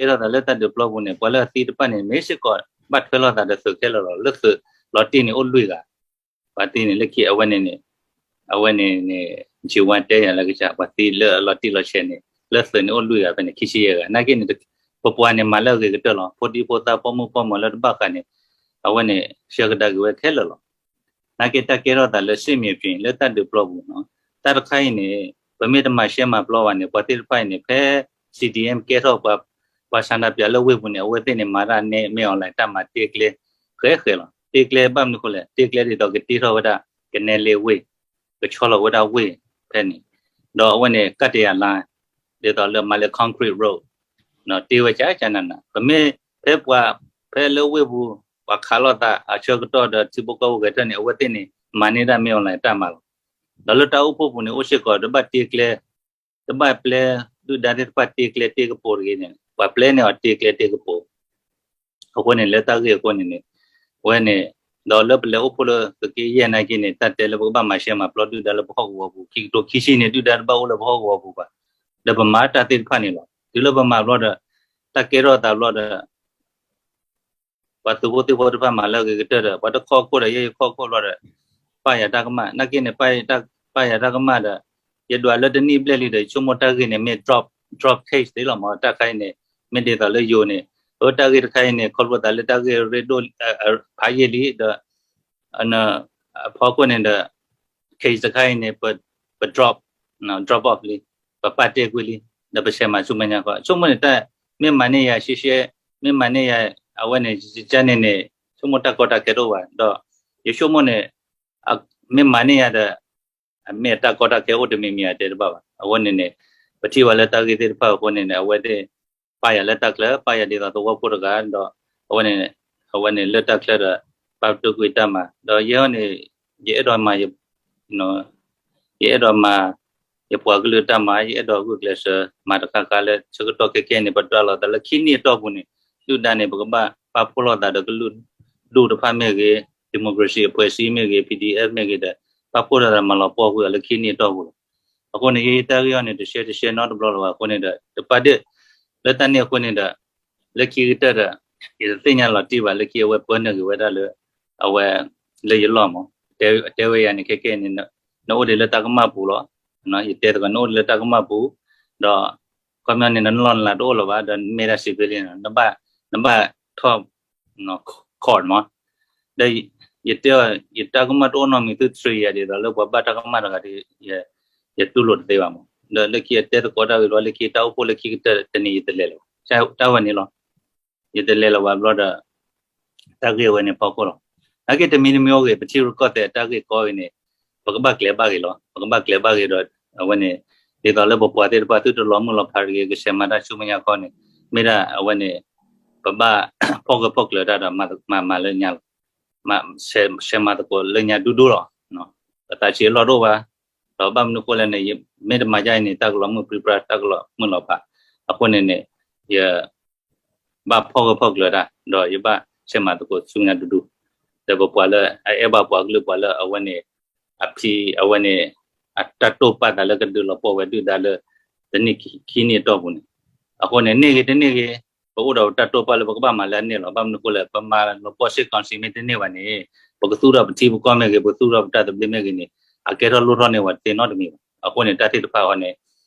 ကဲထီၣ်သးလၢတၢ်ဒုးပျီပူၤန့ၣ် ပှၤလၢအသံတဖၣ်န့ၣ် မ့ၢ်စ့ၢ်ကီးဘၣ်ထွဲလိာ်သးဒီးသုးခဲလၢာ်လီၤ. လၢသုးလီၤတံၢ်န့ၣ်အိၣ်လွံၢ်ဂၤ, ပှၤသံန့ၣ် လၢခံအဝဲန့ၣ်န့ၣ် အဝဲန့ၣ်န့ၣ် ကၠံဝါတဲယၤလၢကစၢ် ပှၤသံလၢအလီၤတံၢ်လီၤဆဲးန့ၣ် လၢသုးန့ၣ်အိၣ်လွံၢ်ဂၤဖဲန့ၣ် ခံဆံယဲၢ်ဂၤ နာ်က့န့ၣ် ပပှၤန့ၣ်မၤလၢအဂ့ၤကတၢၢ်လီၤ. ဖိဒံဖိသၣ် ဖိမုၣ်ဖိမၢၤလၢတဘၣ်ဃးန့ၣ် အဝဲန့ၣ် ဆှၢကဒါက့ၤဝဲခဲလၢာ်လီၤ. နာ်က့တၢ်ကဲထီၣ်သးလၢ စစ်မြေပြင် လၢတၢ်ဒုးပျီပူၤနီၤ, တၢ်တခါအံၤန့ၣ် ပမ့ၢ်တမၤရှဲမၤပျီဘၣ်န့ၣ် ပှၤသ့ၣ်တဖၣ်အံၤန့ၣ် ဖဲ CDM ကဲထီၣ်ပှၤ ပှၤဆန္ဒပြလၢဝ့ၢ်ပူၤန့ၣ် အဝဲသ့ၣ်န့ၣ် မၤတၢ်နဲ မ့ၢ် online တၢ်မၤတ့ကျဲ ဃဲဃဲလီၤ. တ့ကျဲဘၣ်မနုၤဃိလဲၣ်, တ့ကျဲဒ်သိးကတ့ထီၣ်ဝဲဒၣ် ကနဲလ့ဝ့ၢ်, ကဆီလီၤဝဲဒၣ်ဝ့ၢ်ဖဲန့ၣ်, ဒီးအဝဲန့ၣ် ကတ္တရာလမ်း ဒ်သိးလၢမၤလၢ concrete road တ့ဝဲကကနနၤ, ပမ့ၢ်ဖဲပှၤ ဖဲလၢဝ့ၢ်ပူၤ ပှၤခးလိာ်သး အဆၢကတီၢ်ဒီးထံဖိကီၢ်ဖိဂဲၤထၢၣ်န့ၣ် အဝဲသ့ၣ်န့ၣ် မၤန့ၢ်ဒၣ် မ့ၢ် online တၢ်မၤလီၤ. ဒီးလၢတၢ်အိၣ်ဖှိၣ်ပူၤန့ၣ် အိၣ်စ့ၢ်ကီး တဘၣ်တ့ကျဲ တဘၣ်ပျဲ ဒုၣ်ဒါသ့ၣ်တဖၣ်တ့ကျဲတ့ကပိာ်တဂ့ၤန့ၣ် ပှၤပျဲန့ၢ်အီၤတ့ကျဲတ့ကပိာ် အဃိန့ၣ် လၢတၢ်ဂ့ၢ်အဃိန့ၣ်န့ၣ် ဝဲန့ၣ် ဒီးလၢပလဲၤအိၣ်ဖှိၣ်လၢသုးက့ယဲၢ်နာ်က့န့ၣ် တၢ်တဲလၢပကဘၣ်မၤရှဲမၤပျီဒုၣ်ဒါလၢပဟီၣ်ကဝီၤပူၤ ခံကထိခံဆံန့ၣ် ဒုၣ်ဒါတဘၣ်အိၣ်လၢပဟီၣ်ကဝီၤပူၤဘၣ်, ဒီးပမၤတၢ်သ့ၣ်တဖၣ်န့ၣ်လီၤ. တုၤလၢပမၤဘျီဒီး တၢ်ကဲထီၣ်သးဘျီဒီး ပှၤသုးဖိသံၣ်ဖိတဖၣ်မၤလၢအဂ့ၤကတၢၢ်ဒီး ပှၤတခီခိၣ်ဒီး ယဲယခီခိၣ်ဘျီဒီး ပာ်ယၤတၢ်ကမၣ် နာ်က့န့ၣ် ပာ်ယၤတၢ်ကမၣ်ဒီး ယဒွးလၢတနံၣ်ဘျဲၣ်လံဒီး ယဆိကမိၣ်တၢ်ဂ့ၢ်န့ၣ် မ့ၢ် drop drop case သ့လီၤမး တၢ်ခါအံၤန့ၣ် မ့ၢ်ဒ်သိးလၢယိၤန့ၣ် အတၢ်ဂ့ၢ်တခါအံၤန့ၣ် ခီဖျိသးလၢတၢ်ဂ့ၢ်ရ့ဒိၣ် ဖးယံာ်လံဒီး အဖီခိၣ်န့ၣ်ဒီး case တခါအံၤန့ၣ် ပ drop drop off လံ, ပပာ်တဲာ်ကွံာ်လံ, ဒီးပဆဲးမၤဆူမဲာ်ညါဃီ ဆိကမိၣ်န့ၣ် တၢ်မ့ၢ်မၤန့ၢ်ယၤရှဲရှဲ မ့ၢ်မၤန့ၢ်ယၤ အဝဲန့ၣ် ယကန့ၣ်န့ၣ် ဆိကမိၣ်တၢ်ကီတၢ်ခဲတအိၣ်ဘၣ်, ဒီးယဆိကမိၣ်န့ၣ် မ့ၢ်မၤန့ၢ်ယၤဒီး အမ့ၢ်တၢ်ကီတၢ်ခဲအိၣ်တမံၤမံၤအတဲတဘၣ်ဘၣ်. အဃိန့ၣ်န့ၣ် ပထံၣ်ဘၣ်လၢတၢ်ဂ့ၢ်သ့ၣ်တဖၣ်အဃိန့ၣ်န့ၣ် အဝဲသ့ၣ် ပာ်ယၤလၢတၢ်ချၢ ပာ်ယၤဒ်သိးသဝီဖိတဂၤဒီး အဝဲန့ၣ် အဝဲန့ၣ်လၢတၢ်ချၢဒီး ပာ်ပတုာ်ကွံာ်တၢ်မၤ ဒီးယဲဟီန့ၣ် ယအဲၣ်ဒိးမၤ ယအဲၣ်ဒိးမၤ ယပှၤကလုာ်တၢ်မၤ ယအဲၣ်ဒိးဂုာ်ကျဲးစၢး မၤတခါခါလၢ ဆၢကတီၢ်ခဲကဲန့ၣ် ပဒွးလိာ်သးလၢခံနံၣ်အတီၢ်ပူၤန့ၣ် ဒုၣ်ဒါန့ၣ် ပကဘၣ်ပာ်ဖှိၣ်လိာ်သးဒီးကလုာ်ဒူၣ်တဖၣ်မ့ၢ်ဂ့ၤ democracy အဖွဲ့အစည်းမ့ၢ်ဂ့ၤ PDF မ့ၢ်ဂ့ၤဒီး ပာ်ဖှိၣ်လိာ်သးမၤလီၤပှီၢ်ကွံာ်အီၤလၢခံနံၣ်အတီၢ်ပူၤလီၤ. အဃိန့ၣ် ယတၢ်ဂ့ၢ်အီၤန့ၣ် တရှဲတရှဲနီတဘျီလၢၤဘၣ်အဃိန့ၣ်ဒီး တပာ်ဒ့ၣ် လၢတၢ်န့ၣ်အဃိန့ၣ်ဒီး လၢခံကတၢၢ်ဒီး ယတသ့ၣ်ညါလီၤတံၢ်ဘၣ် လၢခံအဝဲပၢနုာ်ဂ့ၤဝဲဒၣ်လၢ အဝဲ လၢယလီၢ်မး တဲဝဲယၤန့ၣ် ခဲကဲန့ၣ် နအိၣ်ဒံးလၢတၢ်ကမၣ်ပူၤလီၤ. ယတဲသကိး နအိၣ်ဒံးလၢတၢ်ကမၣ်ပူၤ ဒီး ခီပညီန့ၣ် နလီၢ်နလၤတအိၣ်လၢၤဘၣ် ဒီးနမ့ၢ်ဒၣ် civilian နဘၣ် နဘၣ်ထီၣ် court မး ဒီး ယတဲအီၤ ယတၢ်ကမၣ်တအိၣ်နီတမံၤ သုတြီယၤဒ်သိးလၢပှၤဘၣ်တၢ်ကမၣ်တဂၤဒီး ယတူၢ်လိာ်တသ့ဘၣ်မး ဒီးလၢခံအတဲသကိးတၢ်ဂ့ၢ်ဘျီ လၢခံတၢ်အိၣ်ဖှိၣ်လၢခံကတၢၢ်တနံၤယတလဲၤလၢၤဘၣ် တၢ်ဝဲန့ၣ်လီၤ. ယတလဲၤလၢၤဘၣ်ဘျီဒီး တၢ်ဂ့ၢ်ဝဲန့ၣ်ဖီခိၣ်လီၤ. နာ်က့တမံၤတမံၤအဂ့ၢ် ပထံရူၢ်ကီၢ်သဲးတၢ်ဂ့ၢ်ကီဂ့ၤန့ၣ် ပကဘၣ်ကျဲၤဘၣ်ဂ့ၤလီၤ. ပကဘၣ်ကျဲၤဘၣ်ဂ့ၤဒီး အဝဲန့ၣ် ဒ်သိးလၢပပှၤသ့ၣ်တဖၣ်သုတလီၤမုၢ်လီၤဖးတဂ့ၤ ကဆဲးမၤတၢ်ဆူမဲာ်ညါခီန့ၣ် မ့ၢ်ဒၣ်အဝဲန့ၣ် ပဘၣ်ဖီၣ်ဂၢၢ်ဖီၣ်ကျၢၤတၢ်ဒီး မၤမၤလၢညါလီၤ. ဆဲးမၤသကိးလၢညါဒူဒူလီၤ. ပသးဆံးအလီၢ်တအိၣ်ဘၣ်. ဒီးဘၣ်မနုၤအဃိလဲၣ်န့ၣ် မ့ၢ်တမၤဒ်အံၤန့ၣ် တၢ်ကလီၤမုၢ်ပြံပြါ တၢ်ကလီၤမုၢ်လီၤဖး. အဃိန့ၣ်န့ၣ် ယ ဘၣ်ဖီၣ်ဂၢၢ်ဖီၣ်ကျၢၤတၢ် ဒီးယဘၣ်ဆဲးမၤသကိးဆူညါဒူဒူ ဒီးပပှၤလၢအအဲၣ်ဘၣ်ပှၤကလုာ် ပှၤလၢအဝဲန့ၣ် အဖံးအဝဲန့ၣ် အတၢ်တိာ်ပာ်သးလၢကဒုးလီၤပှီၢ်ဝဲဒုၣ်ဒါလၢ တနံၣ်ခံနံၣ်အတီၢ်ပူၤန့ၣ် အဃိန့ၣ် န့ၢ်ဂ့ၤတန့ၢ်ဂ့ၤ ပအိၣ်ဒီးပတၢ်တိာ်ပာ်လၢပကဘၣ်မၤလၢအန့ၢ်လီၤ. ဘၣ်မနုၤအဃိလဲၣ် ပမၤလီၤပှီၢ် စစ်ကောင်စီ မ့ၢ်တန့ၢ်ဘၣ်န့ၣ် ပကသူၣ်ထီၣ်ပထံပကီၢ်မ့ၢ်ဂ့ၤ ပကသူၣ်ထီၣ်ပတၢ်သဘျ့မ့ၢ်ဂ့ၤန့ၣ် အကဲထီၣ်လိၣ်ထီၣ်န့ၢ်ဝဲတသ့နီတမံၤဘၣ်. အဃိန့ၣ် တၢ်သ့ၣ်တဖၣ်အံၤန့ၣ်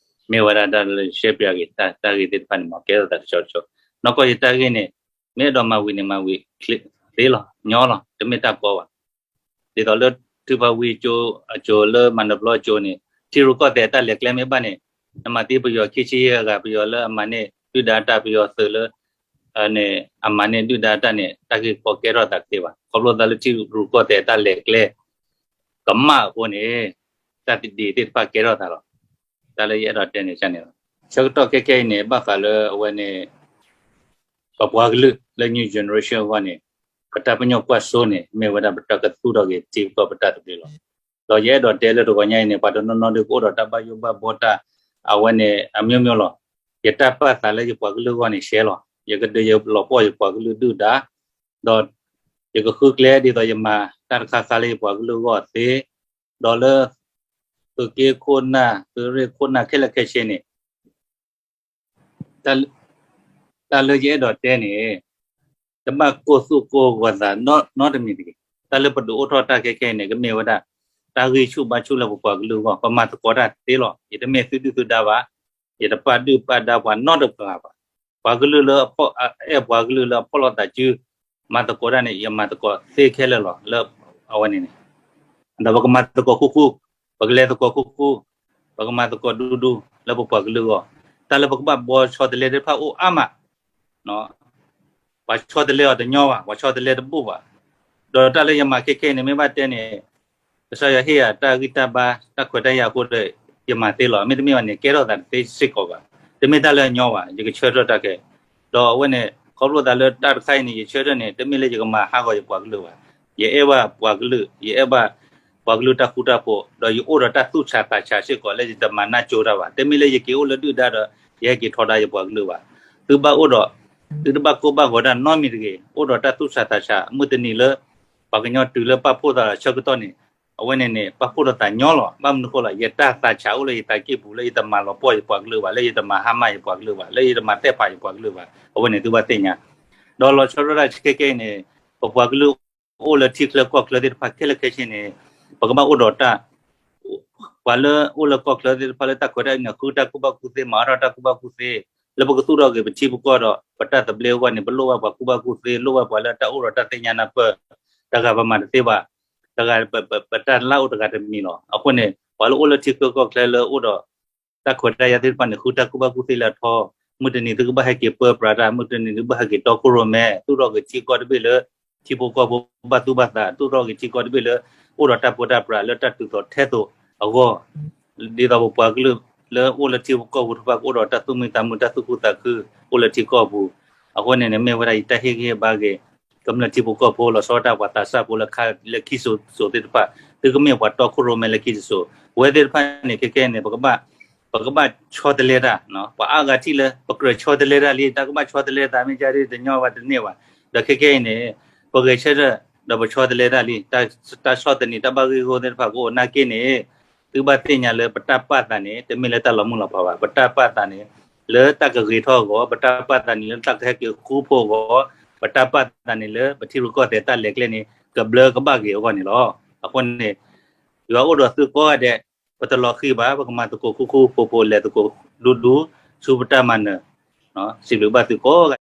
မ့ၢ်ဝဲဒၣ်တၢ်လၢရှဲပၠးက့ၤ တၢ်ဂ့ၢ်သ့ၣ်တဖၣ်န့ၣ်မ့ၢ် ကဲထီၣ်သးတဆီတဆီ နီၢ်ကီၢ်ယတၢ်ဂ့ၢ်န့ၣ် မ့ၢ်အဲၣ်ဒိးမၤဝံၤန့ၣ် မၤဝံၤသ့လီၤ ညီလီၤ တမ့ၢ်တၢ်ကီဘၣ်. ဒ်သိးလၢထုးဖးဝံၤကၠိအကၠိ လၢမၤနၢၤပျီကၠိန့ၣ် ထံရူၢ်ကီၢ်သဲးတၢ်လဲၤကျဲမ့ၢ်ဘၣ်န့ၣ် နမၤသံပယီၤခံဆံယဲၢ်ဂၤ ပယီၤလၢအမၤန့ၢ်ဒုၣ်ဒါတၢ် ပယီၤသုးလၢ န့ၣ် အမၤန့ၢ်ဒုၣ်ဒါတၢ်န့ၣ် တၢ်ဂ့ၢ်ကီကဲထီၣ်သးတသ့ဘၣ်. ခီဖျိသးလၢထံရူၢ်ကီၢ်သဲးတၢ်လဲၤကျဲ ကမၣ်အဃိန့ၣ် တၢ်သဒံးသ့ၣ်တဖၣ်ကဲထီၣ်သးလီၤ. တၢ်လၢယအဲၣ်ဒိးတဲန့ၣ်န့ၣ်လီၤ. ဆၢကတီၢ်ခဲကဲအံၤန့ၣ် ဘၣ်ဃးလၢအဝဲန့ၣ် ပပှၤကလုာ်လၢ new generation အဂီၢ်န့ၣ် ပတၢ်ပညိၣ်ကွၢ်စိန့ၣ် မ့ၢ်ဝဲဒၣ်ပတၢ်ကသူၣ်ထီၣ်က့ၤထံကီၢ်ပတၢ်သဘျ့လီၤ. ဒီးယအဲၣ်ဒိးတဲလၢတဂီၤညါအံၤန့ၣ် ပှၤတနီၤနီၤဒုးကအိၣ်ဒီးတၢ်ဘၣ်ယိၣ်ဘၣ်ဘှီတၢ် အဝဲန့ၣ် အမျိုးမျိုးလီၤ. ယတၢ်ပာ်သးလၢယပှၤကလုာ်အဂီၢ်န့ၣ်ရှဲလီၤ. ယကဒုးယလီၤပှီၢ်ယပှၤကလုာ်ဒုၣ်ဒါ ဒီးယကဃုကျဲဒ်သိးယမၤတၢ်တခါခါလၢယပှၤကလုာ်အဂီၢ်သ့, ဒီးလၢ သုးက့ခိၣ်နၢ် သုးရ့ၣ်ခိၣ်နၢ်ခဲလၢာ်ခဲဆ့န့ၣ် တၢ် တၢ်လၢယအဲၣ်ဒိးတဲန့ၣ် တဘၣ်ကိၢ်သူၣ်ကိၢ်ဂီၤသးနီတမံၤတဂ့ၤ. တၢ်လၢပဒုးအိၣ်ထီၣ်တၢ်ခဲခဲအံၤန့ၣ် ကမ့ၢ်ဝဲဒၣ် တၢ်ဂံၢ်ဆူၣ်ဘါဆူၣ်လၢပပှၤကလုာ်အဂီၢ်, ပမၤသကိးတၢ်သ့လီၤ. ယတမ့ၢ်သုဒုၣ်သုဒါဘၣ်, ယတပာ်ဒုၣ်ပာ်ဒါပှၤနီတဂၤဘၣ်. ပှၤကလုာ်လၢအအဲၣ်ပှၤကလုာ်လၢအဖီၣ်လိာ်သးစု မၤသကိးတၢ်န့ၣ် ယမၤသကိးသ့ခဲလၢာ်လီၤ လၢအဝဲန့ၣ်န့ၣ် ဒီးပကမၤသကိးဃူဃူ, ပကလဲၤသကိးဃူဃူ, ပကမၤသကိးဒူဒူလၢပပှၤကလုာ်အဂီၢ်, တၢ်လၢပကဘၣ်ဘှီဆီတလဲသ့ၣ်တဖၣ်အိၣ်အါမး, ပှၤဆီတလဲအီၤတညီဘၣ်, ပှၤဆီတလဲတဘူၣ်ဘၣ်, ဒီးတၢ်လၢယမၤခဲခဲအံၤန့ၣ် မ့ၢ်ဘၣ်တဲန့ၣ် ကစၢ်ယွၤဟ့ၣ်ယၤတၢ်ဂံၢ်တၢ်ဘါ တၢ်ခွဲးတၢ်ယာ်အဃိဒီး ယမၤသ့လီၤ. မ့တမ့ၢ်ဘၣ်န့ၣ် ကဲထီၣ်သးတသ့စ့ၢ်ကီးဘၣ်. တမ့ၢ်တၢ်လၢအညီဘၣ်, ယကဆၢထၢၣ်တၢ်ခဲ ဒီးအဝဲန့ၣ် ခီဖျိသးလၢတၢ်တခါအံၤန့ၣ် ယဆၢထၢၣ်န့ၣ် တမ့ၢ်လၢယကမၤဟးဂီၤယပှၤကလုာ်ဘၣ်. ယအဲၣ်ဘၣ်ပှၤကလုာ်, ယအဲၣ်ဘၣ်ပှၤကလုာ်တၢ်ဃူတၢ်ဖိး, ဒီးယအိၣ်ဒီးတၢ်သူၣ်ဆးသးဆးစ့ၢ်ကီးလၢယတမၤနၢ်ကၠိတၢ်ဘၣ်. တမ့ၢ်လၢယက့ၤအိၣ်လၢဒုၣ်ဒါဒီး ယဟဲက့ၤထီဒါယပှၤကလုာ်ဘၣ်. သုဘၣ်အိၣ်ဒီး, သုတဘၣ်ကိၢ်ဘၣ်ဂီၤတၢ်နီတမံၤတဂ့ၤ, အိၣ်ဒီးတၢ်သူၣ်ဆးသးဆး, မုၢ်တနံၤလၢ ပှၤကညီတုၤလၢပာ်ဖှိၣ်သးဆၢကတီၢ်န့ၣ် အဝဲန့ၣ်န့ၣ် ပာ်ဖှိၣ်ထီၣ်သးညီလီၤ. ဘၣ်မနုၤဃိလီၤ, ယတၢ်သးဆးအိၣ်လၢယသးကံၢ်ပူၤ လၢယတမၤလီၤပှီၢ်ယပှၤကလုာ်ဘၣ်, လၢယတမၤဟါမၢ်ယပှၤကလုာ်ဘၣ်, လၢယတမၤသ့ၣ်ဖးယပှၤကလုာ်ဘၣ်, အဝဲန့ၣ်သုဘၣ်သ့ၣ်ညါ. ဒီးလီၤဆီဒၣ်တၢ်ခဲကဲအံၤန့ၣ် ပပှၤကလုာ်အိၣ်လၢထံချၢကီၢ်ချၢသ့ၣ်တဖၣ်ခဲလၢာ်ခဲဆ့န့ၣ် ပကဘၣ်အိၣ်ဒီးတၢ် ပှၤလၢအိၣ်လၢကီၢ်ချၢသ့ၣ်တဖၣ်လၢတၢ်ခွဲးတၢ်ယာ်န့ၣ် ဃုတၢ်ကူၣ်ဘၣ်ကူၣ်သ့ မၤအါထီၣ်တၢ်ကူၣ်ဘၣ်ကူၣ်သ့ လၢပကသူၣ်ထီၣ်က့ၤပထံပကီၢ်ဒီး ပတၢ်သဘျ့အဂီၢ်န့ၣ် ပလိၣ်ဘၣ်ပှၤကူၣ်ဘၣ်ကူၣ်သ့ လိၣ်ဘၣ်ပှၤလၢတၢ်အိၣ်ဒီးတၢ်သ့ၣ်ညါနၢ်ပၢၢ်, တဂၤပမၤတသ့ဘၣ်, တဂၤ ပတၢ်လၢအိၣ်တဂၤတမံၤလီၤ. အဃိန့ၣ် ပှၤလၢအိၣ်လၢထံချၢကီၢ်ချၢလၢအိၣ်ဒီး တၢ်ခွဲးတၢ်ယာ်သ့ၣ်တဖၣ်န့ၣ် ဃုတၢ်ကူၣ်ဘၣ်ကူၣ်သ့လၢအထီ, မုၢ်တနံၤသုကဘၣ်ဟဲက့ၤပၢပြးတၢ်, မုၢ်တနံၤသုကဘၣ်ဟဲက့ၤတီခိၣ်ရိၣ်မဲ, သူၣ်ထီၣ်က့ၤထံကီၢ်တဘ့ၣ်လၢ ထံဖိကီၢ်ဖိဘၣ်သူၣ်ဘၣ်သး, သူၣ်ထီၣ်က့ၤထံကီၢ်တဘ့ၣ်လၢ အိၣ်ဒီးတၢ်ပၢတၢ်ပြးလၢတၢ်တုၤသိးထဲသိးအဂီၢ်, ဒ်သိးပပှၤကလုာ်လၢအိၣ်လၢထံဖိကီၢ်ဖိတဖၣ်ကအိၣ်ဒီးတၢ်သူၣ်မံသးမုာ် တၢ်သူၣ်ခုသးခု အိၣ်လၢထံကီၢ်ပူၤ. အဃိန့ၣ်န့ၣ် မ့ၢ်ဝဲဒၣ်ယတၢ်ဟ့ၣ်ဂံၢ်ဟ့ၣ်ဘါက့ၤ ကမျၢၢ်ထံဖိကီၢ်ဖိ လီၤဆီဒၣ်တၢ်ပှၤသးစၢ်ဖိလၢခါလၢခံစိၤစိၤသ့ၣ်တဖၣ်, သုကမ့ၢ်ပှၤတီခိၣ်ရိၣ်မဲလၢခံတစိၤ, ဝဲသ့ၣ်တဖၣ်န့ၣ် ခဲခဲအံၤန့ၣ် ပကဘၣ် ပကဘၣ်ဆီတလဲတၢ်, ပှၤအါဂၤထံၣ်လၢ ပကြၢးဆီတလဲတၢ်လံ, တၢ်ကဘၣ်ဆီတလဲတၢ် မ့ၢ်ကဒ်တညီဘၣ်တန့ၢ်ဘၣ်. ဒီးခဲခဲအံၤန့ၣ် ပဂဲၤဆၢထၢၣ် ဒီးပဆီတလဲတၢ်လံ, တၢ်ဆီၣ်သနံးတၢ်ဘၣ်ဂ့ၢ်ဂီၢ်သ့ၣ်တဖၣ်ကအိၣ်နာ်က့န့ၣ်, သုဘၣ်သ့ၣ်ညါလၢပတၢ်ပာ်သးန့ၣ် တမ့ၢ်လၢတၢ်လီၤမုၢ်လီၤဖးဘၣ်, ပတၢ်ပာ်သးန့ၣ် လၢတၢ်ကဂ့ၤထီၣ်အဂီၢ်, ပတၢ်ပာ်သးန့ၣ်လၢတၢ်ကဟဲက့ၤဃူဖိးအဂီၢ်, ပတၢ်ပာ်သးန့ၣ်လၢပထံရူၢ်ကီၢ်သဲးတၢ်လဲၤကျဲန့ၣ် ကဘျၢကဘၣ်ဂ့ၤအဂီၢ်န့ၣ်လီၤ. အဃိန့ၣ် ယွၤအိၣ်ဒီးသုကိးဂၤဒဲး, ပတလီၤဃံၤဘၣ်, ပကမၤသကိးဃူဃူဖိးဖိး လဲၤသကိးဒူဒူ ဆူပတၢ်မၤနၢၤ, စံးဘျုးဘၣ်သုကိးဂၤဒဲး.